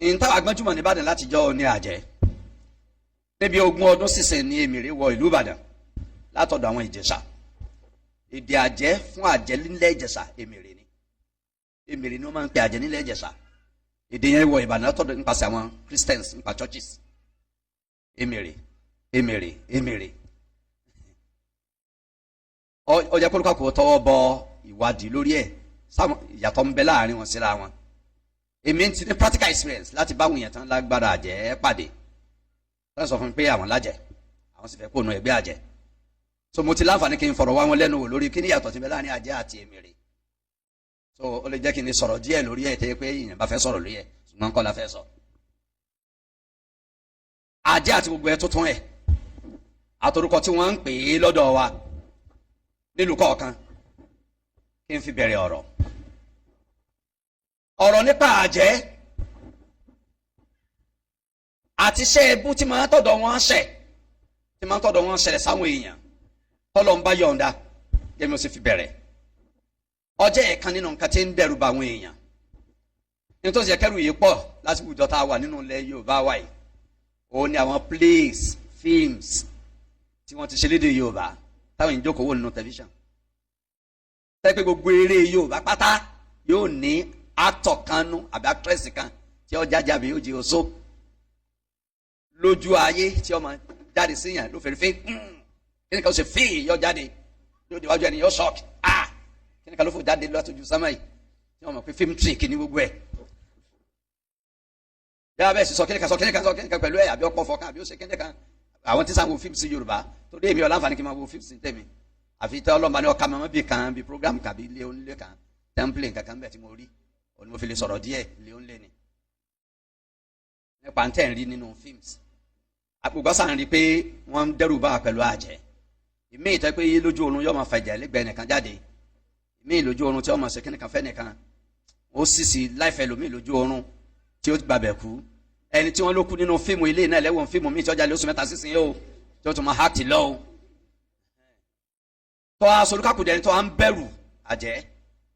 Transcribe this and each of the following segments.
Ìntàwọ̀ agbọ́njúmọ̀ ní Ìbàdàn látijọ́ ní àjẹ́. Níbi 20 ọdún sísìn ní èmìrè wọ ìlú Ìbàdàn látọ̀dọ̀ àwọn Ìjẹ̀ṣà. Èdè àjẹ́ fún àjẹ́ nílẹ̀ Ìjẹ̀ṣà, èmìrè ni. Èmìrè ni wọ́n máa ń pè àjẹ́ nílẹ̀ Ìjẹ̀ṣà. Èdè yẹn wọ Ìbàdàn látọ̀dọ̀ nípasẹ̀ àwọn Christians, nípa churches. Èmìrè, èmìrè, èmìrè. Ó jẹ́ kólúkàkù tọwọ́ bọ ìwádìí lórí ẹ̀, sáwọn ìyàtọ̀ ń bẹ láàrin wọn síra wọn. Èmi ti ní practical experience láti báwọn èèyàn tán lágbára àjẹ́ pàdé. Wọ́n sọ fún mi pé àwọn lájẹ́, àwọn sì fẹ́ kó nu ẹgbẹ́ àjẹ́. So mo ti láǹfààní kí n fọ̀rọ̀ wá wọn lẹ́nu wò lórí kí ni ìyàtọ̀ ti bẹ láàrin àjẹ́ àti èmìrè. So ó lè jẹ́ kí n lè sọ̀rọ̀ díẹ̀ lórí ẹ̀ tẹ́ pé èèyàn bá fẹ́ sọ̀rọ̀ lórí ẹ̀, ṣùgbọ́n kọ́ la fẹ́ sọ. Àjẹ́ àti gbogbo ẹ̀ tuntun ẹ̀ àtorúkọ tí wọ́n ń pè é lọ́dọ̀ wa nílùú kọ̀ọ̀kan, kí n fi bẹ̀rẹ̀ ọ̀rọ̀. Ọ̀rọ̀ nípa àjẹ́ àti iṣẹ́ ẹbú tí máa ń tọ̀dọ̀ wọn ṣẹ̀, tí máa ń tọ̀dọ̀ wọn ṣẹlẹ̀ sáwọn èèyàn tọ́lọ̀ ń bá yọ̀ǹda, gẹ́gẹ́ bí mo ṣe fi bẹ̀rẹ̀. Ọjọ́ ẹ̀kan nínú nǹkan tí ń dẹ́rù bà àwọn èèyàn, nítorí ṣe kẹ́rù yìí pọ̀ lásìkò ìjọ tá a wà nínú ilẹ̀ Yorùbá wa yìí, òun ni àwọn plays, films tí wọ́n ti ṣe lédè Yorùbá táwọn èèyàn jókòó wò nínú tẹlifíṣàn. Tẹ́ pé gbogbo eré Yorùbá pátá yóò ní actor kan nú àbí actress kan tí ó jáde àbí yóò jẹ oṣó lójú ayé, tí ó máa jáde síyàn ló fèrè fè. Kí ni ká ṣe fèè yọ jáde, yóò déwájú ẹni, yóò shock. Ah, kí ni ká ló fò jáde lọ́tọ̀jú sámà yìí? Tí wọ́n mọ̀ pé film trick ní gbogbo ẹ̀. Yàrá bẹ́ẹ̀ sì sọ kíni kan, sọ kíni kan, sọ kíni kan pẹ̀lú ẹ̀, àbí ọ̀pọ̀ fọkàn, àbí ó ṣe kíni kan. Àwọn tí sáà wo fíìmù sí Yorùbá, torí èmi ọ̀làǹfààní kí n máa wo fíìmù sí tèmi, àfi tẹ́ ọlọ́mọba ní ọkà mọ́mọ́ bì kan, bí program kàbí ilé onílé kan, template kankan bẹ́ẹ̀ tí mo rí, òní mo fi lè sọ̀rọ̀ díẹ̀. Ilé onílé ni nípa ń tẹ̀ ń rí nínú fíìmù. Àpògbọ́ sàn rí pé wọ́n ń dẹ́rù bá wa pẹ̀lú àjẹ́. Ìmí ìtọ́ pé lójú oorun yóò máa fàjà lẹ́gbẹ̀ẹ́ nìkan jáde, ìmí lójú oorun tí wọ́n máa ṣe kíní kan fẹ́ nìkan, ó sì sí láìfẹ́ lómi lójú oorun tí ó gbàbẹ̀ kú. Ẹni tí wọ́n ló kú nínú fíìmù ilé náà lẹ́wọ̀n fíìmù míì tí ọjà lóṣù 3 sísìn yìí o, tí ó tún máa hàtì lọ o. Tọ́ aṣọ olúkàkùn dẹni tó à ń bẹ̀rù àjẹ́,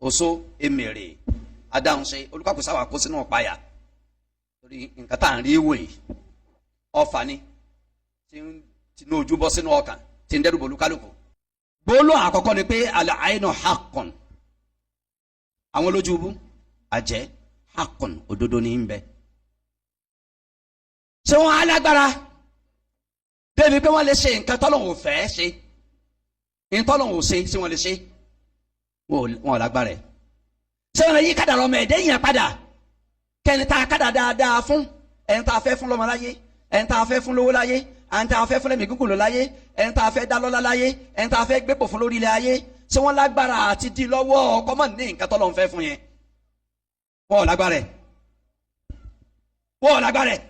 oṣó, èmèrè, adáhunṣe. Olúkàkùn sáwà kó sínú ọ̀páyà torí nǹkan tá à ń rí wò yìí, ọfà ni tí ń tinú ojú bọ́ sínú ọkàn, tí ń dẹ́rù bò olúkálùkù. Gbólóhùn àkọ́kọ́ ni pé al-aynu haqqun, àwọn olójú ibú àjẹ́, haqqun, òdodo ní í bẹ. Ṣé wọ́n á lágbára débi pé wọ́n lè ṣe nǹkan tọ́lọ́hun ò fẹ́ ṣe, nǹkan tọ́lọ́hun ò ṣe? Ṣé wọ́n lè ṣe? Wọn ò lágbára ẹ̀. Ṣé wọ́n lè yí kádàrá ọmọ ẹ̀dẹ́ yẹn padà, kẹ́ni tá a kádà dáadáa fún, ẹni tá a fẹ́ fún lọ́mọ láyé, ẹni tá a fẹ́ fún lówó láyé, ẹni tá a fẹ́ fún lẹ́mìí gígùn ló láyé, ẹni tá a fẹ́ dá lọ́lá láyé, ẹni tá a fẹ́ gbépò fún lórí ilẹ̀ ayé, ṣé wọ́n lágbára àti di lọ́wọ́ ọkọ mọ̀ ní nǹkan tọ́lọ́hun fẹ́ fún yẹn? Wọn ò lágbára ẹ̀, wọn ò lágbára ẹ̀.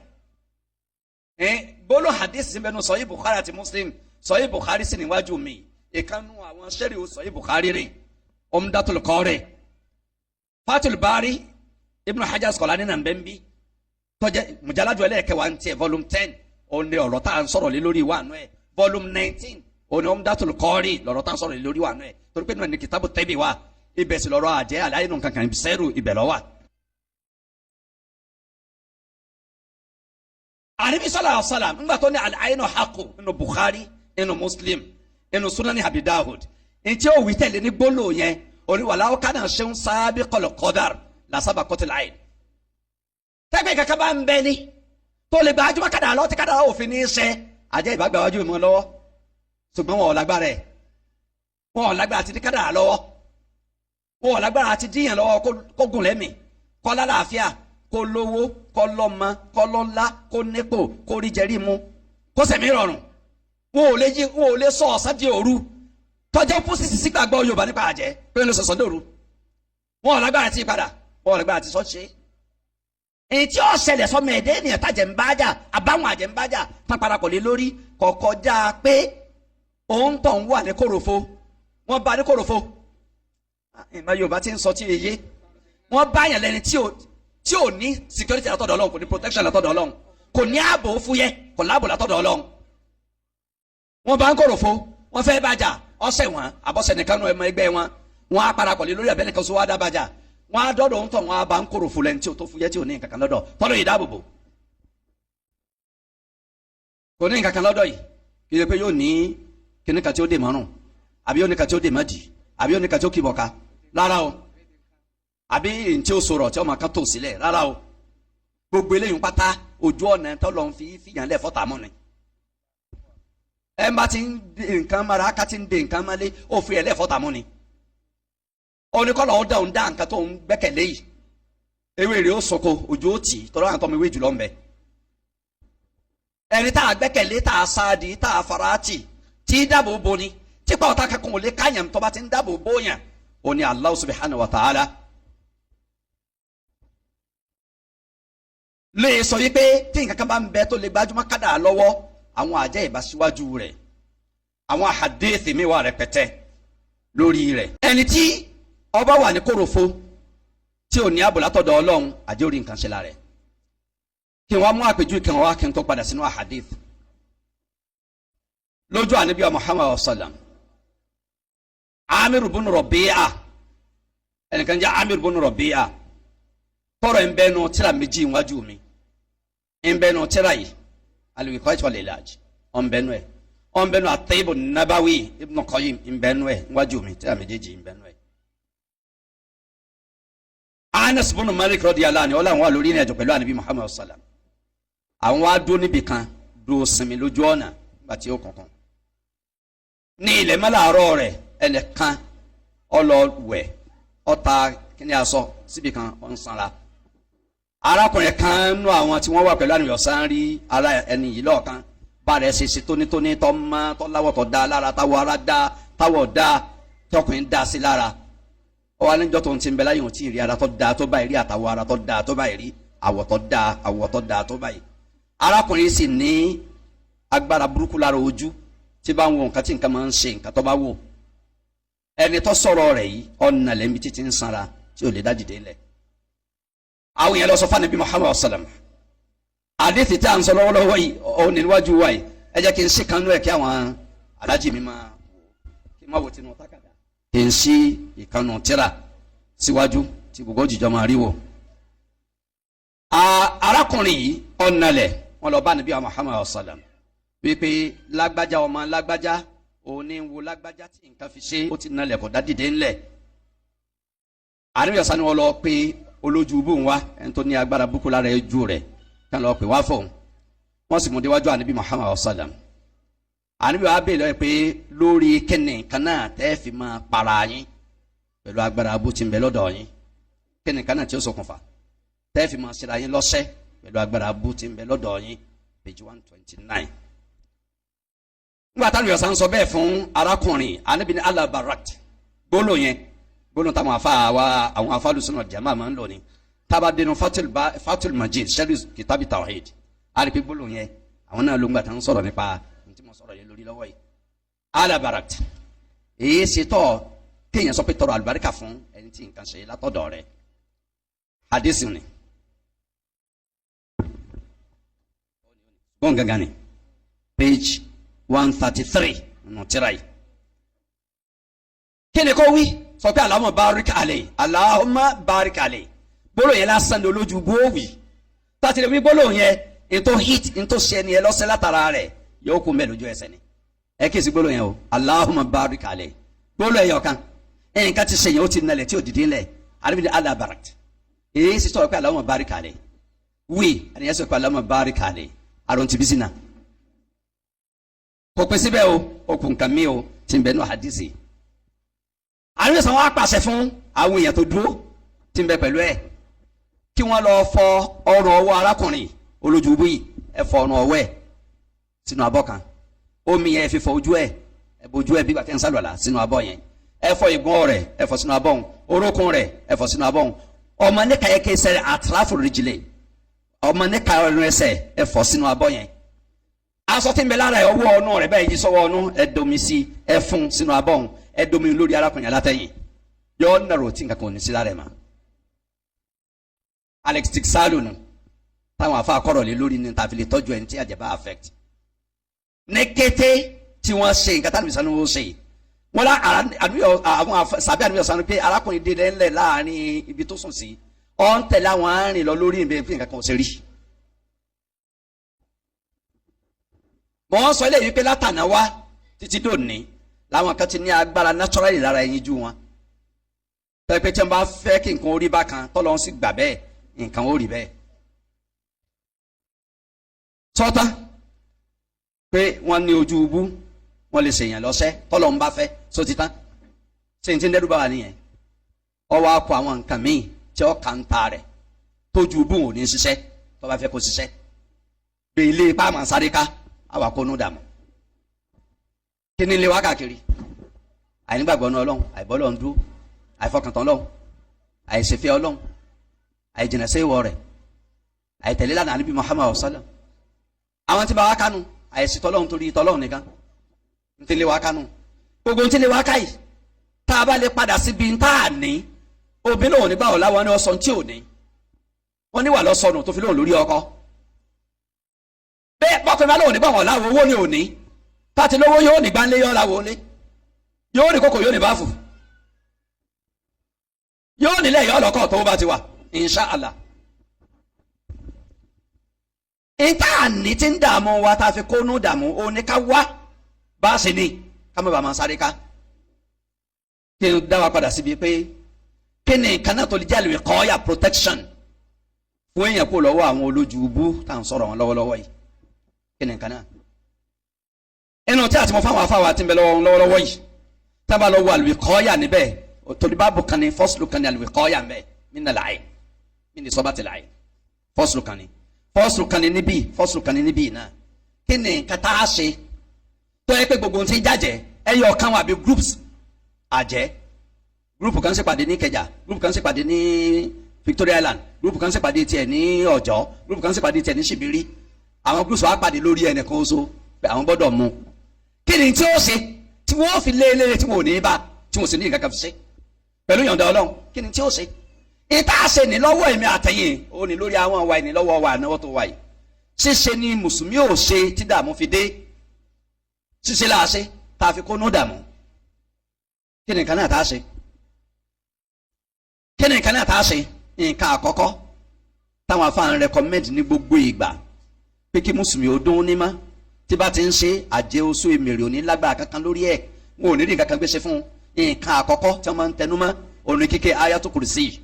Ẹ̀ gbólóhùn hadith sí bẹnu Sahih Bukhari àti Muslim. Sahih Bukhari sì níwájú mi, ìkànnù àwọn sẹ́rí Sahih Bukhari rè, Umdatul Qari, Fathul Bari, Ibn Hajar Asqalani nà ń bẹ́ ń bí, tọ́jẹ́ mujaladu ẹlẹ́ẹ̀kẹwàá ń tiẹ̀, volume 10, òun ni ọ̀rọ̀ tá à ń sọ̀rọ̀ lé lórí wà nù ẹ̀. Volume 19, òun ni Umdatul Qari, lọ̀rọ̀ tá à ń sọ̀rọ̀ lé lórí wà nù ẹ̀, torí pé nínú ẹni kìtàbù tẹ́bí wa, ibẹ̀ sì lọ́rọ̀ àjẹ́ àlàyé nù kankan sẹ́rù ibẹ̀ ló wà. Ànábì sallallahu alaihi wasallam ńgbà tó ní al-aynu haqqu nínú Bukhari, nínú Muslim, nínú Sunani Abi Dawud, ntí ó wí tẹ̀lé ní gbólóhùn yẹn orí walaw kana shay'un sabiqal qadar la sabaqatil ayn. Tẹ́gbẹ́ kankan bá ń bẹ ní tó lè gba ajúmọ́ kádàrá lọ́wọ́ tí kádàrá òfin ní í ṣe, àjẹ́ ìbágbà wájú ìmọ̀ lọ́wọ́, ṣùgbọ́n wọn ò lágbára ẹ̀. Wọn ò lágbára àti dí kádàrá lọ́wọ́, wọn ò lágbára àti díyàn lọ́wọ́ kó gùn lẹ́mìí, kó lálàáfíà, kó lówó, kó lọ́mọ, kó lọ́lá, kó nípò, kó rí jẹrí mu, kó sẹ̀mí rọrùn. Wọn ò lè jí, wọn ò lè sọ ọ̀sán di òru, tọ́jú pósìsì sígbàgbọ́ Yorùbá nípa àjẹ́ pé ń lọ sọ̀sọ̀ dòru. Wọn ò lágbára tí padà, wọn ò lágbára tí sọ ṣe. Èyí tí ó ṣẹlẹ̀ sọmọ ẹ̀dẹ́ ènìyàn tájẹ̀ ń bá jà, àbáwọn àjẹ́ ń bá jà pápárakọ̀ lé lórí, kọ̀kọ́já pé òun tọ̀ ń wà ní kòròfo. Wọ́n bá ní kòròfo. Ìmọ̀ Yorùbá ti ń sọ tí èyí wọ́n bá yàn lẹ́ni tí ò ní security látọ̀dọ̀ Ọlọ́run, kò ní protection látọ̀dọ̀ Ọlọ́run, kò ní ààbò fúyẹ́, kò láàbò látọ̀dọ̀ Ọlọ́run. Wọ́n bá ń kòròfo, wọ́n fẹ́ bàjà ọ̀sẹ̀ wọn àbọ̀sẹ̀ nìkan nù ẹ̀mọ ẹgbẹ́ wọn, wọ́n á parapọ̀ lé lórí abẹ́nìkan sọ wá dá bàjà. Wọn á dọ́dọ̀ ń tọ̀, wọn á bá ń kóró fúlẹ̀ ní tí o tó fúyẹ́, tí o ní nǹkan kan lọ́dọ̀ tọ́lọ́ yìí dáàbòbò. Kò ní nǹkan kan lọ́dọ̀ yìí, kì í ṣe pé yóò ní kíní kan tí ó dè mọ́rùn, àbí yóò ní kan tí ó dè mọ́dì, àbí yóò ní kan tí ó kìbọ̀ ká rárá o, àbí ntí ó sọ̀rọ̀ tí ó máa kán tó sílẹ̀ rárá o. Gbogbo eléyìí pátá, ojú ọ̀nà tọ́lọ́ ń fi fìyàn lẹ̀ fọ́tà mọ́ ni. Ẹ bá ti ń de nǹkan mara, ká ti ń de nǹkan mọ́lé, ó fi ẹ̀ lẹ̀ fọ́tà mọ́ ni. Oníkọ́lọ̀ ó dá òun dá nǹkan tó ń gbẹ́kẹ̀lé yìí, ewé rẹ̀ ó sọ̀kò, òjò ó tì í tọ́lọ́ àwọn tọ́mọ ewé jùlọ ń bẹ. Ẹni tá a gbẹ́kẹ̀lé, tá a sáàdì, tá a fara tì, tí dáàbò bo ni, típa ọ̀tá kankan ò lè káyàn tó bá ti ń dáàbò bóyàn, ó ní Allah subhanahu wa ta'ala. Lè sọ yìí pé tí nǹkan kan bá ń bẹ tó lè gbájúmọ́ kádà lọ́wọ́, àwọn àjẹ́ ìbáṣíwájú rẹ̀, àwọn àhàdéèsì mi wà rẹpẹtẹ lórí rẹ̀. Ẹni tí ọba wà ní kòròfo tí ò ní ààbò látọ̀dọ̀ Ọlọ́run, àjẹ́ orí nǹkan ṣe lára ẹ̀. Kí wọ́n mú àpèjúwe kan wá kí n tó padà sínú àhàdéèsì. Lójú ànábì Muhammad sallam, Amir bunu Rabi'a, ẹnìkan jẹ́ Amir bunu Rabi'a, tọrọ ń bẹnu tíra méjì níwájú mi, ń bẹnu tíra yìí al-Wiqayat wal-Ilaj, ọ̀n bẹnu ẹ̀, ọ̀n bẹnu at-Tayyib an-Nabawi Ibn Qayyim, ń bẹnu ẹ̀ níwájú mi, tíra méjèèjì ń bẹnu ẹ̀. Anas bunu Malik radiyallahu anhu, ọlọ́run wà lórí ìrìnàjò pẹ̀lú ànábì Muhammad sallam. Àwọn wá dó níbì kan, dó sinmi lójú ọ̀nà nígbà tí ó kankan ní ilẹ̀ mọ́láàárọ̀ rẹ̀. Ẹnìkan ọlọ́wẹ̀ ọta kíní aṣọ síbi kan, ọ̀ ń sanra. Arákùnrin kan nú àwọn tí wọ́n wà pẹ̀lú àníyàn sàn rí ara ẹni yìí lọ́ọ̀kan, bá rẹ̀ ṣe ṣe tónítóní, tọ́ mọ́, tọ́ láwọ̀, tọ́ da lára, táwọ̀ ara dá, táwọ̀ dá, tọkùnrin dá sí lára. Ó wà níjọ́ tó ń ti ń bẹ láyé, òun tí ì rí ara tọ́ da tó báyìí rí, àtàwọ̀ ara tọ́ da tó báyìí rí, àwọ̀ tọ́ da, àwọ̀ tọ́ da tó báyìí. Arákùnrin sì ní agbára burúkú lára ojú, tí bá ń wo nǹkan tí nǹkan máa ń ṣe nǹkan tó bá wò. Ẹni tó sọ̀rọ̀ rẹ̀ yìí, ọ̀nà lẹ́mi títí ń sanra tí ò lè dá dìde ńlẹ̀. Àwọn yẹn lọ sọ fún anabi Muhammad sallam. Àdìsí tí a ń sọ lọ́wọ́lọ́wọ́ yìí, òun ní níwájú wa yìí. Ẹ jẹ́ kí n sí kanú ẹ̀, kí àwọn alájì mi máa wò, kí n má wò tinú tákàdá, kí n sí ìkànnù tíra síwájú tí gbogbo òjìjọ máa rí wò. Arákùnrin yìí ọ̀nàlẹ̀, wọn lọ bá anabi Muhammad sallam wípé lágbájá ọmọ lágbájá, òní wo lágbájá tí nǹkan fi ṣe, ó ti nalẹ̀, kò dá dìde ńlẹ̀. Àníbi ọ̀sán ni wọ́n lọ pé olójú bóun wá, ẹni tó ní agbára búkú lára ẹjú rẹ̀ kí wọ́n lọ pè wá fóun. Wọ́n sì mú déwájú àníbi Muhammad sallam. Àníbi wàá bèèrè lọ́wọ́ pé lórí kíni nǹkan náà tẹ́ fi máa para yín pẹ̀lú agbára abú tí ń bẹ lọ́dọ̀ yín, kíni nǹkan náà tí ó ṣokùnfà tẹ́ fi máa ṣera yín lọ́ṣẹ́ pẹ̀lú agbára abú tí ń bẹ lọ́dọ̀ yín? Page 129. Nígbà táwọn yọ̀sán sọ bẹ́ẹ̀ fún arákùnrin, anabi ní alabarat. Gbólóhùn yẹn, gbólóhùn táwọn afa wa, àwọn afálùsọ̀nà jama máa ń lò ní tába dénú Fatul Majid sẹ́rí kitabi tawhid, àrípé gbólóhùn yẹn àwọn náà ló ń gbà tán sọ̀rọ̀ nípa tí mo sọ̀rọ̀ yẹn lórí lọ́wọ́ yìí. Alabarat, èyí ṣe tọ́ kéèyàn sọ pé tọrọ àlùbáríkà fún ẹni tí nǹkan ṣe látọ̀dọ̀ rẹ̀. Hadith ni gbọ́n gangan ni page 133 nínú tírà yìí. Kí ni kò wí? Sọ pé Allahumma barik alayhi, Allahumma barik alayhi. Gbólóhùn yẹn lásán ní olójú gbówì tàti lè wí gbólóhùn yẹn, ntó hit ntó ṣe ni ẹ lọ́sẹ̀ látara rẹ̀, yóò kú mẹ́ lójú ẹsẹ̀ ni. Ẹ kí esi gbólóhùn yẹn o, Allahumma barik alayhi, gbólóhùn yẹn ọ̀kan nǹkan ti ṣe yẹn, ó ti nalẹ̀ tí ò dìde lẹ̀. Àdébí ni Allah barak, èyí sì sọ pé Allahumma barik alayhi wí, àníyàn sọ pé Allahumma barik alayhi, àrùn tìbísí náà kò pín síbẹ̀ o, okùn kan mi o ti ń bẹ nù hadisi. Àwọn èèyàn wọn á pàṣẹ fún àwọn èèyàn tó dúró tí ń bẹ pẹ̀lú ẹ̀ kí wọ́n lọ fọ ọrùn ọwọ́ arákùnrin olójúbú yìí. Ẹ fọ ọrùn ọwọ́ ẹ̀ sínú abọ́ kan, omi yẹn fi fọ ojú ẹ̀, ẹ bojú ẹ̀ bí gbàtẹ́ ń sálọ̀lá sínú abọ́ yẹn. Ẹ fọ ìgbọ̀n rẹ̀, ẹ fọ sínú abọ́ òun, orókùn rẹ̀, ẹ fọ sínú abọ́ òun, ọmọ níka yẹ kí ẹsẹ̀ àtàràfò rìjìlẹ̀, ọmọ níka ọrùn ẹsẹ̀, ẹ fọ sínú abọ́ yẹn. Aṣọ tí ń bẹ lára ẹ, ọwọ́ ọ̀nù rẹ̀ bẹ́ẹ̀ yí sọ́wọ́ ọ̀nù, ẹ domi sí, ẹ fún sínú abọ́ òun, ẹ domi lórí arákùnrin alátẹ̀yìn, yọ nàró tí nǹkan kan ò ní sí lára ẹ̀ mọ́. Alex Tixalu nù táwọn afa akọrọ lé lórí ní tàfi lè tọ́jú ẹni tí àjẹbá affect. Ní kété tí wọ́n ṣe nǹkan táwọn ìsànú wọ́n ṣe, Wọn lá àwọn sàbí àníyàn sanu pé arákùnrin dé lẹ́ńlẹ̀ láàrin ibi tó sùn sí, ọ̀ ń tẹ̀lé àwọn arìnrìn lọ lórí ìbẹ̀ fún nǹkan kan ò ṣe rí. Mọ̀ ń sọ eléyìí pé látàná wá títí dòní làwọn kan ti ní agbára naturally lára ẹyin jú wọn. Pẹ́pẹ́ tí wọ́n bá fẹ́ kí nǹkan orí bákan tọ́lọ́ ń sì gbà bẹ́ẹ̀, nǹkan ó rí bẹ́ẹ̀. Sọ́tá pé wọ́n ní ojú ubú, wọ́n lè ṣèyàn lọ́sẹ̀ tọ́lọ́ ń bá fẹ́ só ti tán. Ṣé n ti ń dẹ́rù bá wa nìyẹn? Ọwọ́ akọ àwọn nǹkan míì tí ó kà ń ta rẹ̀ tójú ubú ò ní ṣiṣẹ́ tó bá fẹ́ kó ṣiṣẹ́. Bí ilé ipá àmọ̀ sáré ká àwa kó nú dààmú. Kí ni ilé wa káàkiri? Àìnígbàgbọ́ ní Ọlọ́run, àìbọ́ Ọlọ́run dúró, àìfọkàntán Ọlọ́run, àìṣèfẹ́ Ọlọ́run, àìjìnà sí ìwọ rẹ̀, àìtẹ̀lé lánàá níbi Muhammad sallam. Àwọn tí bá wa kánú àìsí tọ́lọ́run torí tọ́lọ́run nìkan ń tẹ̀lé wa kánú. Gbogbo ń tẹ̀lé wa káyì tá a bá lè padà síbi tá a ní, òbí lòun nígbà wọ̀ láwọn ní ọ̀sán tí ò ní. Wọ́n ní wà lọ́sọ̀nù tó fi lóun lórí ọkọ. Bẹ́ẹ̀ bọ́kùnrin bá lóun nígbà wọ̀ láwọn owó ni ò ní. Pàtí lówó yóò ní gbánlé yóò láwọn olé. Yóò ní kókò yóò ní báfù. Yóò nílẹ̀ yóò lọ́kọ̀ tó bá ti wà, insha Allah. Ìta ní ti ń dààmú wa tá a fi kónú dààmú, ó ní ká wá bá a ṣe ní ká má bàa máa sáré ká. Kí n dá wa padà síbi pé kí ni nǹkan náà tó lè jẹ́ àlùkọ́yà protection fún èèyàn kó lọ́wọ́ àwọn olójú ubú tá à ń sọ̀rọ̀ wọn lọ́wọ́lọ́wọ́ yìí. Kí ni nǹkan náà? Ẹnu tí a ti mọ fáwọn afáwa ti ń bẹ lọ́wọ́lọ́wọ́ yìí, tá a bá lọ wọ àlùkọ́yà níbẹ̀, torí báàbù kan ní fọ́sùlù kan ní àlùkọ́yà ń bẹ mí nà láàyè mí ní sọ́bà ti láàyè fọ́sùlù kan ní fọ́sùlù kan ní níbí, fọ́sùlù kan ní níbí náà. Kí ni nǹkan tá a ṣe tó yẹ pé gbogbo ohun tí ń jàjẹ́ ẹyọ kan wà bí groups àjẹ́? Group kan ṣèpàdé ní Ìkẹjà, group kan ṣèpàdé ní Victoria Island, group kan ṣèpàdé tiẹ̀ ní Ọ̀jọ́, group kan ṣèpàdé tiẹ̀ ní Ṣìbírí. Àwọn groups wa pàdé lórí ẹnìkan oṣù pé àwọn gbọ́dọ̀ mú. Kí ni tí ó ṣe tí wọ́n fi lé lé tí wọ́n ò ní bá tí wọ́n sì ní nǹkan kan fi ṣe pẹ̀lú ìyọ̀ǹda Ọlọ́run? Kí ni tí ó ṣe? Ìta ṣe ní lọ́wọ́ èmi àtẹ̀yìn ó ní lórí àwọn wa ní lọ́wọ́ wa náwó tó wà yìí. Ṣíṣe ni mùsùlùmí ò ṣe tí dààmú fi dé. Ṣíṣe là á ṣe tá a fi kó nú dààmú. Kí ni nǹkan náà tá a ṣe? Kí ni nǹkan náà tá a ṣe? Nǹkan àkọ́kọ́ táwọn afáàn recommend ní gbogbo ìgbà pé kí mùsùlùmí ó dún ní mọ́ tí bá ti ń ṣe àjẹ oṣù èmèrè òní lágbára kankan lórí ẹ̀, wọn ò ní rí nǹkan kan gbéṣe fún un. Nǹkan àkọ́kọ́ tí wọ́n máa ń tẹnu mọ́ òní kíké Ayatul Kursi,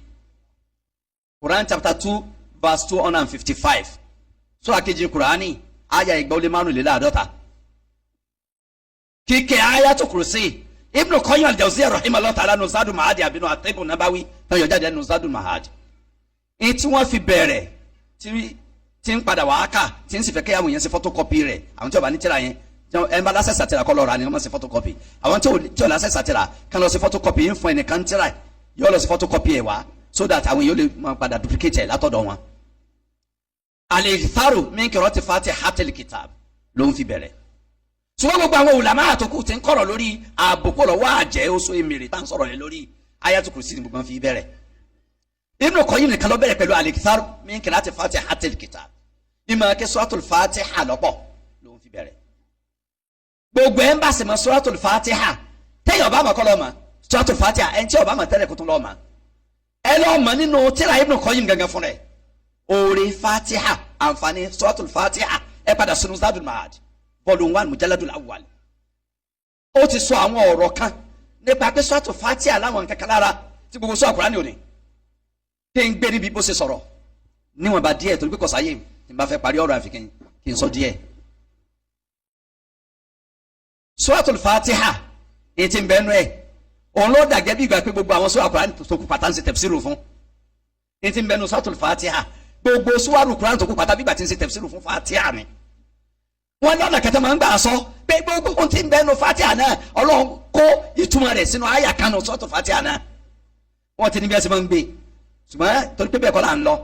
Quran chapter 2 verse 255, sura kejì Qurani aya 225. Kíké Ayatul Kursi, Ibn Qayyim al-Jawziyya rahimahullah ta'ala nu Zadul Ma'ad àbínú At-Tibbun Nabawi tán yọ jáde nu Zadul Ma'ad. Ní tí wọ́n fi bẹ̀rẹ̀ tí ń padà wàá kà tí ń sì fẹ́ kí àwọn èèyàn ṣe photocopy rẹ̀, àwọn tí ó bá ní tírà yẹn ẹ ń bá lásẹ̀ sàtìrà kọ́ lọ́ọ́ ra ni wọ́n máa ṣe photocopy. Àwọn tí ò lásẹ̀ sàtìrà kán lọ sí photocopy ń fún ẹnìkan tírà yóò lọ sí photocopy ẹ̀ wá so that àwọn èèyàn lè máa padà duplicate ẹ̀ látọ̀dọ̀ wọn. Al-iktharu min qira'ati Fatihatil kitab ló ń fi bẹ̀rẹ̀. Ṣùgbọ́n gbogbo àwọn ulama àtòkù ti ń kọ̀rọ̀ lórí àbùkù lọ́wọ́ àjẹ́ oṣù èmèrè tá à ń sọ̀rọ̀ yẹn lórí Ayatul Kursi ni gbogbo wọn fi bẹ̀rẹ̀. Ibn Qayyim nìkan ló bẹ̀rẹ̀ pẹ̀lú al-iktharu min qira'ati Fatihatil kitab, ìmọ̀ kí Suratul Fatiha lọ́pọ̀ ló ń fi bẹ̀rẹ̀. Gbogbo ẹ̀ ń bá sì mọ Suratul Fatiha tẹ́yọ̀ bá mọ̀ kọ́ lọ́ọ́ mọ̀ Suratul Fatiha, ẹ̀ ń tí ọba mọ̀ tẹ́lẹ̀ kó tún lọ́ọ́ mọ̀ ẹ lọ́ọ́ mọ̀ nínú tíra Ibn Qayyim gangan fún rẹ̀. Oore Fatiha, àǹfààní Suratul Fatiha, ẹ padà sínú Zadul Ma'ad volume 1 mujalladul awwal, ó ti sọ àwọn ọ̀rọ̀ kan nípa pé Suratul Fatiha láwọn kankan lára tí gbogbo sọ Kùránì òní kí n gbé níbi bó ṣe sọ̀rọ̀ níwọ̀nba díẹ̀ torí pé kò sáyé tí n bá fẹ́ parí ọ̀rọ̀ àfi kí n sọ díẹ̀. Suratul Fatiha ní ti ń bẹ́ẹ̀ nú ẹ̀ òun ló dàgẹ́ bí ìgbà pé gbogbo àwọn sura Kùránì tó kú pátá ń ṣe tafsiru fún. Ní ti ń bẹ́ẹ̀ nú Suratul Fatiha, gbogbo suwaru Kùránì tó kú pátá bí ìgbà tí ń ṣe tafsiru fún Fatiha ni. Wọ́n lọ́nà kẹta máa ń gbà sọ pé gbogbo ohun tí ń bẹ́ẹ̀ nú Fatiha náà Ọlọ́run kó ìtumọ̀ rẹ̀ sínú àyà kanu Suratul Fatiha náà. Wọ́n ti ní bí ẹ ṣe máa ń gbé, ṣùgbọ́n torí pé bẹ́ẹ̀ kọ́ là ń lọ.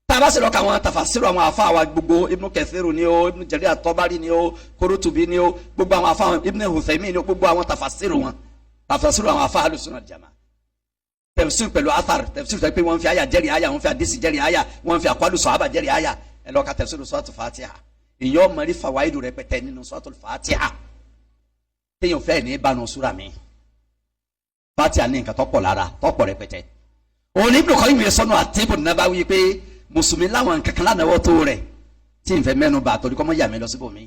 Tá a bá sì lọ ka àwọn tafasiru àwọn afa wa gbogbo, Ibn Kathiru ni o, Ibn Jarir at-Tabari ni o, Qurtubi ni o, gbogbo àwọn afa Ibn Uthaymin ni o, gbogbo àwọn tafasiru wọn, tafasiru àwọn afa Ahlus-Sunnah wal-Jamā'ah, tafsir pẹ̀lú athar, tafsir tó pé wọ́n fi àyà jẹ́rìí àyà, wọ́n fi àdìsí jẹ́rìí àyà, wọ́n fi aqwalu sahaba jẹ́rìí àyà. Ẹ lọ ka tafsiru Suratul Fatiha, ìyẹn ọmọ rí fawaidu rẹpẹtẹ nínú Suratul Fatiha. Téèyàn fẹ́ ní bánu súra mi. Fatiha ní nǹkan tọ́pọ̀ lára, tọ́pọ̀ rẹpẹtẹ. Òní Ibn Qayyim sọnù àtẹ́bù Nabawi pé mùsùlùmí láwọn nǹkan kan lánàá tó rẹ̀ tí n fẹ́ mẹ́nu bà torí kọ́ mọ́ yà mí lọ síbòmí.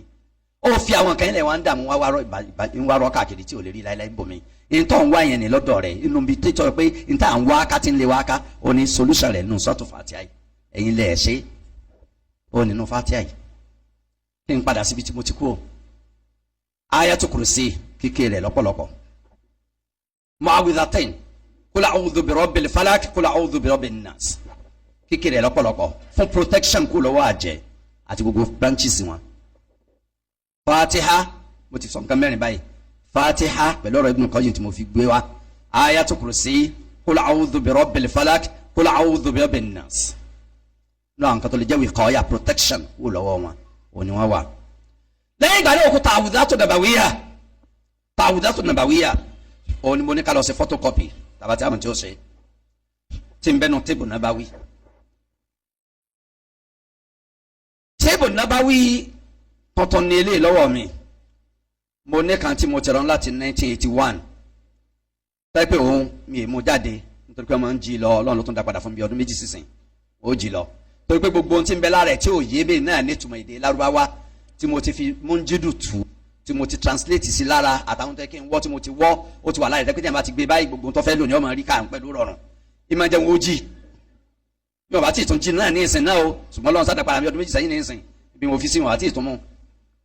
Ó fi àwọn kan ilẹ̀ wa ń dààmú wá wá rọ́ káàkiri tí ò lè rí láéláé bòmí. Ntọ́ ń wá yẹn ní lọ́dọ̀ rẹ̀ inú bí tẹ́tọ́ pé ntá ń wá ká tí ń lé wá ká ó ní solution rẹ̀ nù sọ́tù Fatiha yìí. Ẹ̀yin lẹ̀ ṣe ó nínú Fatiha yìí. Kí n padà síbi tí mo ti kú o. Ayatul Kursi kíkẹ́ rẹ̀ lọ́pọ̀lọpọ̀. Mu'awwidhatayn, kul a'udhu bi rabbil falak, kul a'udhu bi rabbin nas, kíkẹ́ rẹ̀ lọ́pọ̀lọpọ̀ fún protection kú lọ́wọ́ àjẹ́ àti gbogbo branches wọn. Fatiha, mo ti sọ nǹkan mẹ́rin báyìí. Fatiha pẹ̀lú ọ̀rọ̀ Ibn Qayyim tí mo fi gbé wa, Ayatul Kursi, kul a'udhu bi rabbil falak, kul a'udhu bi rabbin nas, ní àwọn kan tó lè jẹ́ wiqaya, protection kú lọ́wọ́ wọn, òní wọn wà. Lẹ́yìn ìgbà náà, òkú Ta'awudhatu Nabawiyya. Ta'awudhatu Nabawiyya òun ni mo ní ká lọ ṣe photocopy tàbátí àmọ̀ tí ó ṣe tí ń bẹnu tébù Nabawi. Tébù Nabawi tuntun ní eléyìí lọ́wọ́ mi. Mo ní kan tí mo ti rán láti 1981 pẹ́pẹ́ òun mi è mú jáde nítorí pé wọ́n máa ń jí lọ. Ọlọ́run ló tún dá padà fún mi ọdún 2 sísìn ó jí lọ, torí pé gbogbo ohun tí ń bẹ lára ẹ̀ tí ò yé mi náà nítumọ̀ èdè Lárúbáwá tí mo ti fi múnjídù tù, tí mo ti translate sí lára, àtàwọn tó yẹ kí n wọ́ tí mo ti wọ́, ó ti wà lára ìdẹ́pẹ́tẹ́ bá ti gbé báyìí, gbogbo tó fẹ́ lò ní ọmọ rí ká pẹ̀lú rọrùn. Ìmọ̀ jẹun ó jì bí wọn bá tí ì tún jí náà ní ìsìn náà o, ṣùgbọ́n lọ́run sádà padà bí ọdún 2 sẹ́yìn ní ìsìn bí mo fi sí wọn àti ìtún mú.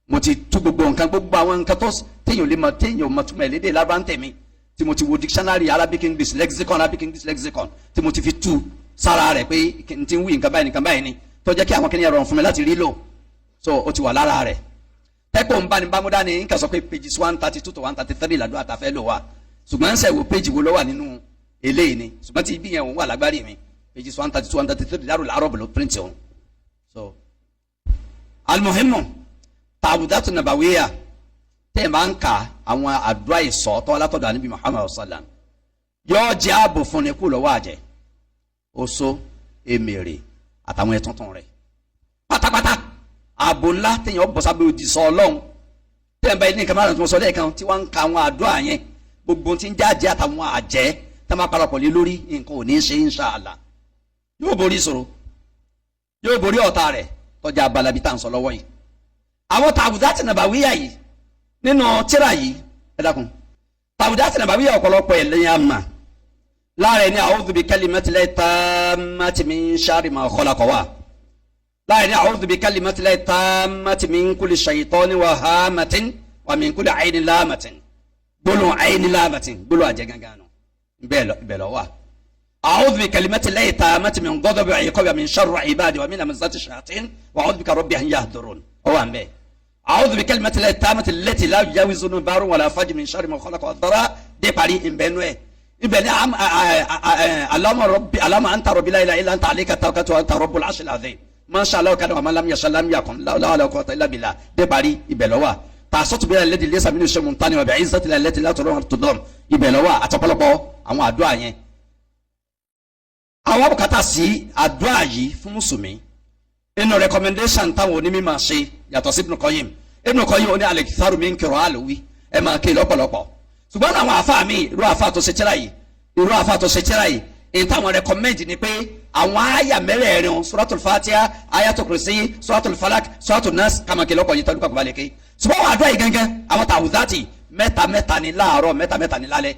Mo ti tú gbogbo nǹkan, gbogbo àwọn nǹkan tó téèyàn lè mọ, téèyàn mọ túmọ̀ lédè Lárúbá ń tẹ̀mí, tí mo ti wo dictionary Arabic English lexicon, Arabic English lexicon, tí mo ti fi tú sára rẹ̀ pé n ti ń wí nǹkan báyìí, nǹkan báyìí ni, tó jẹ́ kí àwọn kìnìyàn rọrùn fún mi láti rí lò. So ó ti wà lára rẹ̀. Tẹ́kọ̀ ń bá ní bámúdá ni nǹkan sọ pé pages 132 to 133 làdúrà tá a fẹ́ lò wá, ṣùgbọ́n ń sẹ̀ wo page wo ló wà nínú eléyìí ni, ṣùgbọ́n tí ibi yẹn òun wà lágbárí mi, pages 132, 133, Darul Arab ló print òun. So almuhimmu, Ta'awudhatu Nabawiyya, tẹ́ ẹ̀ máa ń ka àwọn àdúrà ìsọ̀ tọ́ látọ̀dọ̀ Ànábì Muhammad sallam, yóò jẹ́ ààbò fún ni kú lọ́wọ́ àjẹ́, oṣó, èmèrè àtàwọn ẹ̀túntún rẹ̀ pátápátá. Ààbò ńlá téèyàn bọ̀ sábẹ́ òdì sọ Ọlọ́run. Tẹ́ ẹ̀ bá yẹn ní nǹkan márùn tí mo sọ lẹ́ẹ̀kan tí wọ́n ń ka àwọn àdúrà yẹn, gbogbo tí ń jáde àtàwọn àjẹ́ tá máa parapọ̀ lé lórí, nǹkan ò ní ṣe, inshallah. Yóò borí ìṣòro, yóò borí ọ̀tá rẹ̀ tọ́jà abalabi tá à ń sọ lọ́wọ́ yìí. Àwọn Ta'awudhatu Nabawiyya yìí nínú tíra yìí, ẹ dákun, Ta'awudhatu Nabawiyya ọ̀pọ̀lọpọ̀ ẹ̀ lẹ́yìn àmà láàrin ní a'udhu bi kalimatillahi tammati min sharri ma khalaqa wà láàrin ní a'udhu bi kalimatillahi tammati min kulli shaytani wa hamatin wa min kulli aynin lamatin, gbólóhùn aynin lamatin, gbólóhùn àjẹ gangan nù bẹ́ẹ̀ lọ wà. A'udhu bi kalimatillahi tammati min ghadabi wa iqabi min sharri ibadi wa min hamazati shayatin wa a'udhu bika rabbi an yahdurun, ọ wà ń bẹ́ẹ̀. A'udhu bi kalimatillahi tammati allati la yujawizuhunna barrun wala fajirun min sharri ma khalaqa wa dhara dé parí ìbẹ́nu ẹ̀. Ibẹ̀ ni Allahumma rabbi, Allahumma anta rabbi la ilaha illa anta alayka tawakkaltu wa anta rabbul arshil azim, ma sha Allahu kana wa ma lam yasha lam yakun la hawla wala quwwata illa billah dé parí ibẹ̀ ló wà. Tàṣọ́tù bí alladhi laysa minhu shay'un mumtani wa bi'izzati allati la turum tudam ibẹ̀ ló wà, àtọ̀pọ̀lọpọ̀ àwọn àdúrà yẹn. Àwọn bùkátà sí àdúrà yìí fún mùsùlùmí. Inú recommendation táwọn onímọ̀ ṣe yàtọ̀ sí Ibn Qayyim. Ibn Qayyim ó ní al-iktharu min qira'ati, ẹ máa ké lọ́pọ̀lọpọ̀, ṣùgbọ́n àwọn àfa mi, irú àfa tó ṣe tírà yìí, irú àfa tó ṣe tírà yìí, èyí táwọn recommend ni pé àwọn àyà mẹ́rẹ̀ẹ̀rin, Suratul Fatiha, Ayatul Kursi, Suratul Falak, Suratul Nas, kàmáké lọ́kọ̀ yìí tọ́lú kàkọ́ lè ké. Ṣùgbọ́n àwọn àdúrà yìí gangan, àwọn tàwùdátì, mẹ́ta mẹ́ta ni láàárọ̀, mẹ́ta mẹ́ta ni lálẹ́,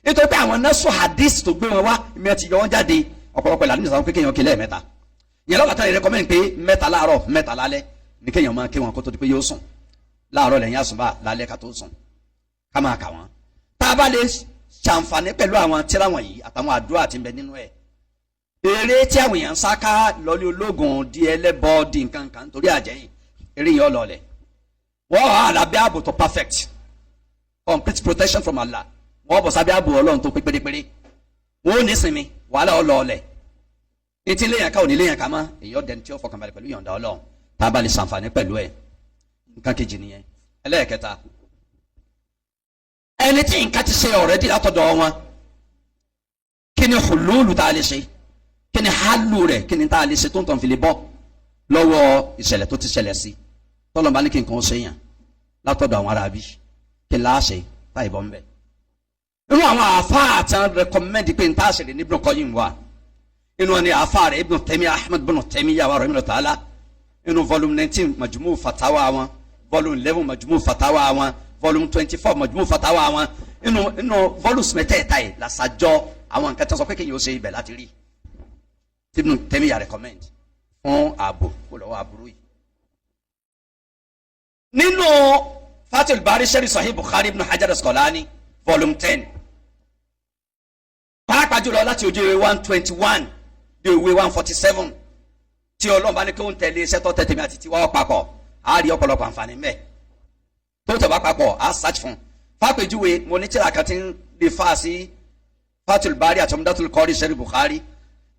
nítorí pé àwọn násù hadith tó gbé wọn wá ìmọ̀ ti yọ wọn jáde. Ọ̀pọ̀lọpọ̀ ìlànà ìsàwọn pé kéèyàn ké lẹ́ẹ̀mẹ́ta ìyẹn lọ́kàtà yìí recommend pé mẹ́ta láàárọ̀, mẹ́ta lálẹ́ ní kéèyàn máa ké wọn kó tó di pé yóò sùn láàárọ̀, lẹ́yìn àsùnbà, lálẹ́ ká tó sùn, ká máa kà wọ́n. Tá a bá lè ṣàǹfààní pẹ̀lú àwọn tírà wọ̀nyí àtàwọn àdúrà tí ń bẹ nínú ẹ̀, eré tí àwọn èèyàn ń sá ká lọlé ológun, di ẹlẹ́bọ, di nǹkan kan nítorí àjẹyìn, eré yẹn ọlọ́ọ̀lẹ̀ wọ́n wà lábẹ́ ààbò tó perfect, complete protection from Allah. Wọ́n bọ̀ sábẹ́ ààbò Ọlọ́run tó pé pérépéré, wọ́n ò ní sinmi, wàhálà ọlọ́ọ̀lẹ̀ etí léyàn ká ò ní léyàn ká mọ́, èyí ọ̀dẹ̀ tí ó fọkànbalẹ̀ pẹ̀lú yọ̀ǹda Ọlọ́run, tá a bá lè ṣàǹfààní pẹ̀lú ẹ̀. Nǹkan kejì nìyẹn. Ẹlẹ́ẹ̀kẹta, ẹni tí nǹkan ti ṣe already látọ̀dọ̀ wọn, kí ni hululu tá a lè ṣe? Kí ni hálù rẹ̀? Kí ni tá a lè ṣe tó ń tàn fi lè bọ́ lọ́wọ́ ìṣẹ̀lẹ̀ tó ti ṣẹlẹ̀ sí tọ́lọ́mọba ní kí nǹkan ó ṣe yàn látọ̀dọ̀ àwọn aráabí? Kí n láṣẹ Táyì bọ́ ń bẹ̀. Inú àwọn àáfàá àti àwọn rẹkọmẹ́ndì pé n tá àṣírí ní Ibn Qayyim wà. Inú wọn ni àáfàá rẹ̀ Ibn Taymiyyah, Ahmad ibn Taymiyyah wa rahimahullah ta'ala, inú volume 19 Majmu' Fatawa wọn, volume 11 Majmu' Fatawa wọn, volume 24 Majmu' Fatawa wọn. Inú volumes mẹ́tẹ̀ẹ̀ta yìí làṣàjọ àwọn nǹkan tí wọ́n sọ pé kéèyàn ó ṣe ibẹ̀ láti rí tí Ibn Taymiyyah recommend fún ààbò kó lọ́wọ́ aburú yìí. Nínú Fathul Bari sẹ́rí Sahih Bukhari Ibn Hajar Asqalani volume 10, pàápàá jùlọ láti ojú ìwé 121 dé ìwé 147, tí Ọlọ́run bá ní kí ó ń tẹ̀lé iṣẹ́ tó tẹ̀tẹ̀mí àti tiwa papọ̀, á rí ọ̀pọ̀lọpọ̀ àǹfààní mẹ́ tó tẹ̀ bá papọ̀, á search fún. Fàpèjúwe, mo ní tíra kan tí ń lè fà sí Fathul Bari àti Umdatul Qari sẹ́rí Bukhari,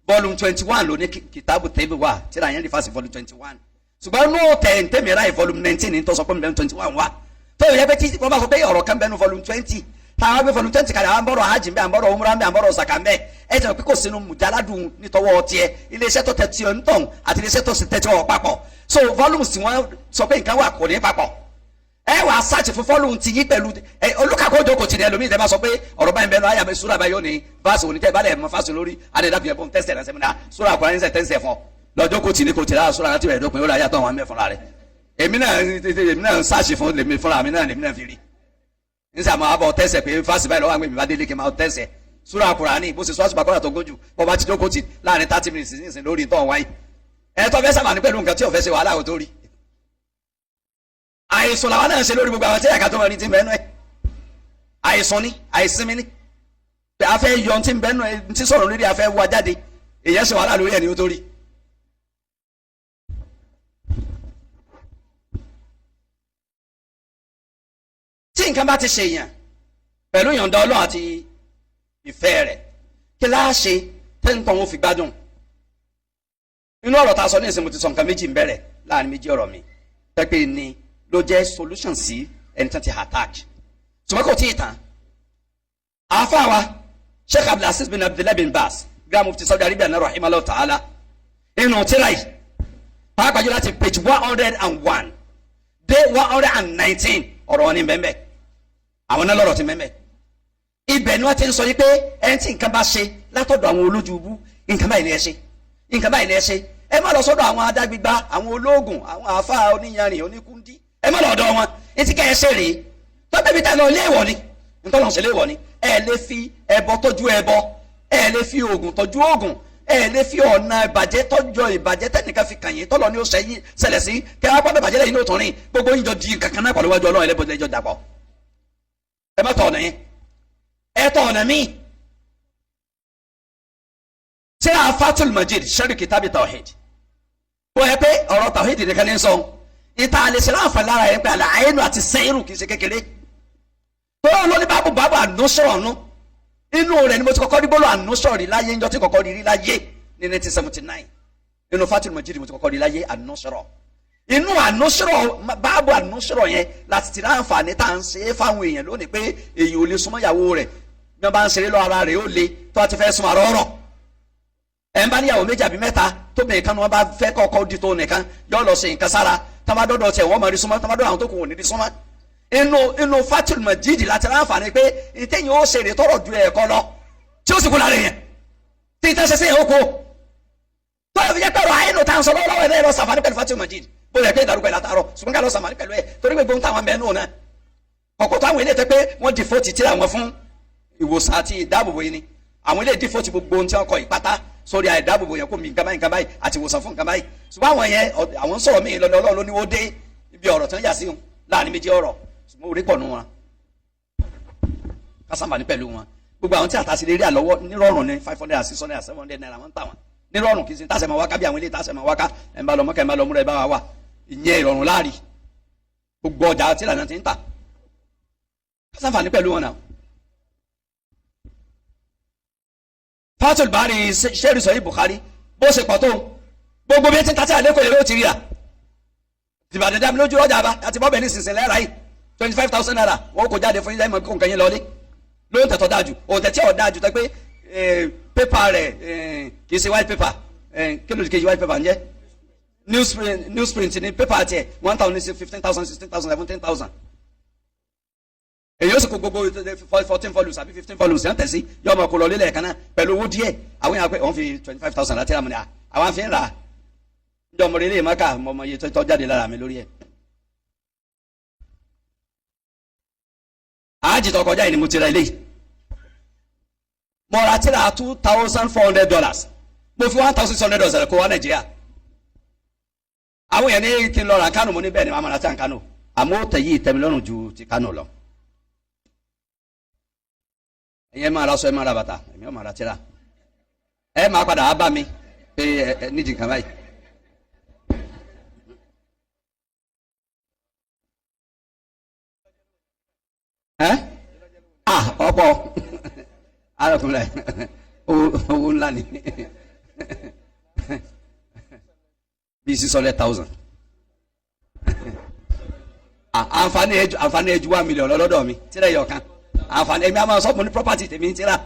volume 21 ló ní kìtàbù tẹ́bí wà. Tíra yẹn lè fà sí volume 21, ṣùgbọ́n inú tẹ̀ ń tẹ̀mí ráì volume 19 ní tó sọ pé mbẹ́ 21 wà, tó yẹ pé tí wọ́n bá sọ pé ọ̀rọ̀ kan bẹ́ẹ̀ nu volume 20, táwọn gbé volume 20 kalẹ̀, àwọn bọ̀rọ̀ hajj mbẹ́, àwọn bọ̀rọ̀ umrah mbẹ́, àwọn bọ̀rọ̀ sàkà mbẹ́, ẹ jẹ́ pé kò sínú mùjáládùn nítọwọ́ tiẹ̀, iléeṣẹ́ tó tẹ tiẹ̀ ń tọ̀hún àti iléeṣẹ́ tó tẹ tiẹ̀ wọ̀ papọ̀. So volumes tí wọ́n sọ pé nǹkan wà kò ní papọ̀. Ẹ wà á search fún volume ti yín pẹ̀lú ẹ olùkàkọ́ jókòó tì ní ẹlòmíì tẹ́ bá sọ pé ọ̀rọ̀ báyìí bẹ́ẹ̀ lọ àyàmẹ́ sùúrù àbáyọ ní fásitì òní tẹ́ bá lẹ̀ mọ́ fásitì lórí adẹ́dàbí ẹ̀fọn tẹ́sẹ̀ rẹ̀ sẹ́mìnà sùúrù àkùrá ní sẹ́ tẹ́sẹ̀ fún ọ lọ́jọ́ kò tì ní kò tì lára sùúrù àti rẹ̀ dópin ó rà yàtọ̀ àwọn mẹ́fúnra rẹ̀. Èmi náà ń search fún lèmi fúnra mi náà, lèmi náà fi rí n sàmọ́ abọ́ tẹ́sẹ̀ pé fásitì báyìí lọ́wọ́ àwọn èmi bá délé kí n máa tẹ́sẹ̀ sùúrù àkùrá ní bó ṣe sọ àṣùpà tó gójù bọ́ bá ti jókòó tì láàrin 30 minutes nísìn lórí ìtọ́ wáyé ẹ tó fẹ́ sábà ní pẹ̀lú nǹkan tí ò fẹ́ ṣe wàhálà ò tó rí. Àìsàn làwọn náà ṣe lórí gbogbo àwọn tí ẹ̀ka tó máa ní ti ń bẹ́ẹ̀ nú ẹ̀. Àìsàn ni, àìsinmi ni pé a fẹ́ yọ ti ń bẹ́ẹ̀ nú ẹ̀ ti sọ̀rọ̀ lórí, a fẹ́ wá jáde, èèyàn ṣe wàhálà lórí ẹ̀ ní ó tó rí. Tí nǹkan bá ti ṣe èèyàn pẹ̀lú ìyọ̀ǹda Ọlọ́run àti ìfẹ́ rẹ̀, kí láá ṣe tẹ́ǹtàn ó fi gbádùn? Inú ọ̀rọ̀ tá a sọ ní ìsìn, mo ti sọ nǹkan méjì ń bẹ̀rẹ̀ láàrin méjì ọ̀rọ̀ mi pẹ́pẹ́ ni ló jẹ́ solution sí ẹni tí wọ́n ti attack, ṣùgbọ́n kò tí ì tán. Àáfàá wa Sheikh Abdulaziz bin Abdullah bin Baz, Grand Mufti Saudi Arabia náà, rahimahullah ta'ala, inú tírà yìí, pàápàá jùlọ láti page 101 dé 119, ọ̀rọ̀ wọn ní bẹ́ẹ̀ bẹ́ẹ̀, àwọn náà lọ́rọ̀ ti mẹ́mẹ́. Ibẹ̀ ni wọ́n ti ń sọ yìí pé ẹni tí nǹkan bá ṣe látọ̀dọ̀ àwọn olójúbú, nǹkan báyìí ni ẹ ṣe, nǹkan báyìí ni ẹ ṣe. Ẹ má lọ sọ́dọ̀ àwọn adágbígbá, àwọn olóògùn, àwọn àáfàá oníyanrìn, oníkúndí, ẹ má lọ ọ̀dọ̀ wọn. Etí kẹ́ ẹ ṣe rèé tọ́pẹ́ bí táwọn ilé ìwọ̀ ni nítorí ọ̀sẹ̀ lé ìwọ̀ ni. Ẹ lè fi ẹbọ tọ́jú ẹbọ, ẹ lè fi oògùn tọ́jú oògùn, ẹ lè fi ọ̀nà ìbàjẹ́ tọ́jọ́ ìbàjẹ́ tẹ́nìkan fi kàn yín tọ́lọ ní ó ṣẹlẹ̀ sí kẹ́ wá pọ́n ìbàjẹ́ lẹ́yìn ní òtún rìn gbogbo yín jọ di kankan náà pẹ̀lú wájú Ọlọ́run ẹlẹ́bọ̀dẹ́ jọ dàpọ̀. Ẹ má tọ̀ ọ̀nà yẹn, ẹ tọ̀ ọ̀nà míì. Ṣé Fathul Majid sẹ́rí kìtàbí tawhid ó yẹ pé ọ̀rọ̀ tawhid nìkan ní sọ ìta àlè ṣe láǹfààní lára yẹn pé àlàyé àti sẹ́yìnrù kì í ṣe kékeré tó ló ní bábù bábù ànúsọ̀rọ̀ nù. Inú rẹ̀ ni mo ti kọ́kọ́ rí bọ́ọ̀lù ànúsọ̀rọ̀ rí láyé ńjọ́ tí kọ́kọ́ rí rí láyé ní 1979. Inú Fathul Majid mo ti kọ́kọ́ rí láyé ànúsọ̀rọ̀. Inú ànúsọ̀rọ̀, báàbù ànúsọ̀rọ̀ yẹn láti ti ráǹfààní tá à ń ṣe é fáwọn èèyàn lónìí pé èèyàn ò lè súnmọ́ ìyàwó rẹ̀ bí wọ́n bá ń ṣeré lọ, ara rẹ̀ ó le tó a ti fẹ́ súnmọ́ àrọ́ ọ̀rọ̀. Ẹ̀ ń bá níyàwó méjì àbí mẹ́ta, tó bẹ̀rẹ̀ kan ni wọ́n bá fẹ́ kọ́kọ́ di tó nìkan yọ lọ ṣe nǹkan sára, tá bá dọ́dọ̀ tiẹ̀ wọ́n máa rí súnmọ́, tá bá dọ́dọ̀ àwọn tó kù wọ́n ní rí súnmọ́. Inú Fathul Majid láti ráǹfààní pé ìtẹ̀yìn ó ṣèrè tọrọ ju ẹ̀kọ́ lọ tí ó sì kú lára èèyàn tí ìtẹ́ ṣe sí ẹ̀ ó kó tó yẹ fi jẹ́ pẹ̀lú àyínú tá à ń sọ lọ́wọ́lọ́wọ́ ẹ̀ lọ sàǹfààní pẹ̀lú Fathul Majid bó yẹ pé ìdárúkọ ẹ̀ látàárọ̀, ṣùgbọ́n ká lọ sàǹfààní pẹ̀lú ẹ̀ torí pé gbóhùn táwọn mẹ́nu náà ọ̀pọ̀ tó àwọn ilé tẹ́ pé wọ́n dìfọ́ ti tíra wọn fún ìwòsàn àti ìdáàbòbò yìí ni àwọn ilé dìfọ́ ti gbogbo ohun tí wọ́n kọ ìpátá sórí àìdáàbòbò yẹn kó mi nǹkan báyìí, nǹkan báyìí àti ìwòsàn fún nǹkan báyìí. Ṣùgbọ́n àwọn yẹn, àwọn ń sọ̀rọ̀ míì lọ́dọ̀ Ọlọ́run ló ní ó dé ibi ọ̀rọ̀ tí wọ́n yà sí wọn láàrin méjì ọ̀rọ̀, ṣùgbọ́n orí pọ̀ nù wọn ká sàǹfààní pẹ̀lú wọn. Gbogbo àwọn tí àtàsí lè rí àlọ́wọ́ nírọ̀rùn ní 500 and 600 and 700 naira wọ́n ń tà wọ́n nírọ̀rùn, kì í sin tàṣẹ máa wáká bí àwọn ilé tàṣẹ máa wáká. Ẹ̀ ń bá lọ mọ́kẹ́, ẹ̀ ń bá lọ múra, ẹ̀ bá wà wà ìyẹn ìrọ̀rùn láàrí gbogbo ọjà tí ìlànà ti ń tà, ká sàǹfààní pẹ̀lú wọn náà. Fathul Bari sẹ́rí sọ yìí Bukhari bó ṣe pọ̀ tó gbogbo bí ẹ ti ń ta tí àlékò yẹn ló ti rí à tìbàdàn dá mi lójú ọjà bá àti bọ́ọ̀bẹ ní sísìn lẹ́ra yìí 25,000 naira wọn kò jáde fún yín lẹ́yìn kó nǹkan yín lọlé lóhùn tẹ̀tọ̀ dájú òun tẹ̀ tí ò dájú tẹ́ pé pépà rẹ̀ kì í ṣe white paper, kí ló kejì white paper ń jẹ́ newsprint ní pépà tiẹ̀ 1,000 ní 15,000, 16,000, 17,000. Èyí ó sì kó gbogbo 14 volumes àbí 15 volumes yẹn tẹ̀sí, yọ ọmọ kò lọ lílẹ̀ kan náà pẹ̀lú owó díẹ̀. Àwọn yẹn pé wọ́n fi 25,000 láti rà mọ́ ni àwọn àfi ń rà njọ́ ọmọ rẹ̀ lè má kà mọ́ ọmọ iye tó jáde lára mi lórí ẹ̀. Àájì tó kọjá yìí ni mo ti ra eléyìí. Mo ra tírà $2,400, mo fi $1,600 kó wá Nàìjíríà. Àwọn yẹn ní kí n lọ ra Kánò, mo ní bẹ́ẹ̀ ni màá ma ra tí à ń Kánò, àmọ́ ó tẹ̀ yìí tẹ̀mí lọ́rùn ju ti Kánò lọ. Ẹ̀yin máa ra sọ, ẹ máa ra bàtà, èmi ò máa ra tírà. Ẹ máa padà wá bá mi pé ẹ nídìí nǹkan báyìí. Ẹ ah ọ̀pọ̀ arákùnrin owó ńlá ni, bíi 600,000. Àǹfààní ẹjú, àǹfààní ẹjú 1 million lọ́dọ̀ mi, tírà ẹyọ kan. Àǹfààní èmi àmọ́ sọ́ọ̀bù ní property tèmi ń tírà,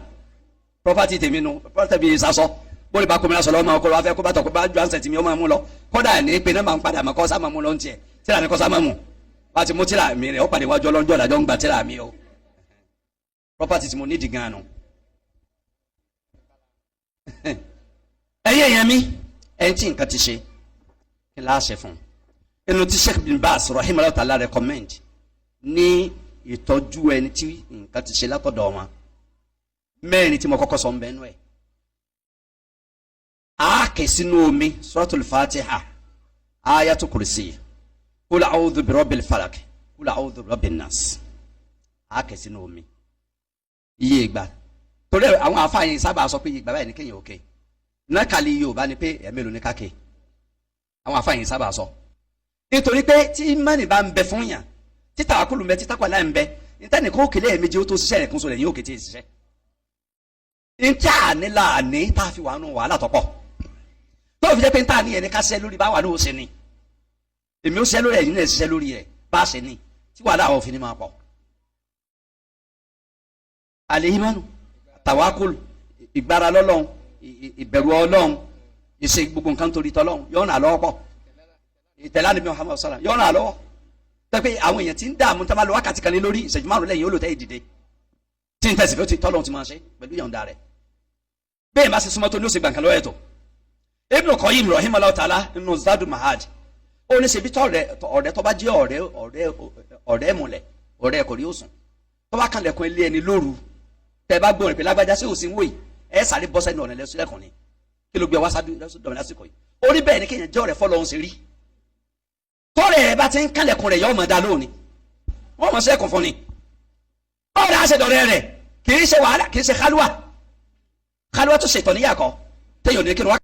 property tèmi nu, property mi sasọ bóri bá kómi lásán lọ́wọ́ máa kó lọ́wọ́ afẹ́ kó bá tọ̀ kó bá ju ànsẹ̀ tì mí ó máa mú lọ. Kódà ní pé náà máa ń padà mọ́ kọ́ sá máa mú lọ ń tiẹ̀, tírà ní kọ́ sá máa mú. Wá ti mú tírà mi rẹ̀, ó pàdé wájú ọlọ́njọ́ ìdájọ́ ń gba tírà mi o. Property tí mo nídìí gan-an nu. Ẹ̀yin èèyàn mi, ẹ̀yin tí nǹkan ti ṣe, kí n láṣẹ fún un inú tí Sheikh bin Baz rahimahullah ta'ala recommend ní ìtọ́jú ẹni tí nǹkan ti ṣe látọ̀dọ̀ wọn mẹ́rin tí mo kọ́kọ́ sọ ń bẹ́ẹ̀ nú ẹ̀. A kè sínú omi suratul Fatiha, ayatul kursi, kul a'udhu bi rabbil falak, kul a'udhu bi rabbin nas. A kè sínú omi iye ìgbà, torí àwọn afáàyàn sábà sọ pé iye ìgbà báyìí ní kéèyàn òkè nákàlí Yorùbá ni pé ẹ̀mélòó ní káke. Àwọn afáàyàn sábà sọ nítorí pé tí mẹ́rin bá ń bẹ fún yàn, títà àkúlù ń bẹ, títà pàlà ń bẹ, nítẹnìkan òkèlè ẹ̀mejì ó tó ṣiṣẹ́ rẹ̀ kún sórí ẹ̀yìn òkè tí ì ṣiṣẹ́. Ntí àní láàní tá a fi wà nù wàhálà tọ́pọ̀ tó fi jẹ́ pé ntá ní ẹni ká ṣiṣẹ́ lórí bá wà ní òṣè ni, èmi ó ṣiṣẹ́ lórí, ẹ̀yin náà ṣiṣẹ́ lórí rẹ̀ bá a ṣe ni tí wàhálà àwọn òfin ni máa pọ̀. Àlèhìmánu tàwákùlù, ìgbára lọ́lọ́run, ìbẹ̀rù Ọlọ́run, ìṣe gbogbo nǹkan torí tọ́lọ́run yọ̀ọ̀nà lọ́wọ́ pọ̀, ìtẹ̀lá ni Muhammad sallam yọ̀ọ̀nà lọ́wọ́ tẹ́pẹ́ àwọn èèyàn ti ń dààmú tá a máa lo wákàtí kan lé lórí ìṣẹ́jú márùn lẹ́yìn olùtẹ́ ìdìde tí n tẹ̀sí fẹ́ tọ́lọ́run ti máa ṣe pẹ̀lú yọ̀ǹda rẹ̀. Bẹ́ẹ̀ bá ṣe súnmọ́ tó ní ó ṣe gbàǹkan lọ́wọ́ ẹ̀tọ́. Ibn Qayyim rahimahullah ta'ala nínú Zadul Ma'ad ó ní ṣebí ọ̀rẹ́ tó bá jẹ́ ọ̀rẹ́ ọ̀rẹ́ ọ̀rẹ́ mọ̀lẹ̀ ọ̀rẹ́ kò rí òsùn tó bá kànlẹ̀kùn ilé ẹni lóru, tẹ́ bá gbóhùn pé lágbájá sí òsín wòyí, ẹ sáré bọ́ sẹ́nu ọ̀nà lẹ́sùlẹ̀kùn ni, kí ló gbé wá sábẹ́ lásìkò yìí? Ó rí bẹ́ẹ̀ ni kéèyàn jẹ́ ọ̀rẹ́ fọlọ́hún ṣe rí. Tọ́rẹ̀ ẹ bá ti ń kànlẹ̀kùn rẹ̀ yọ ọmọ dá lónìí, wọ́n mọ̀ sẹ́kùn fún ni. Ọ̀rẹ́ àṣẹdọ̀rẹ́ rẹ̀ kì í ṣe wàhálà, kì í ṣe kálúwà, kálúwà tó ṣètò níyàkọ́ téèyàn ní kí ni wọ́n.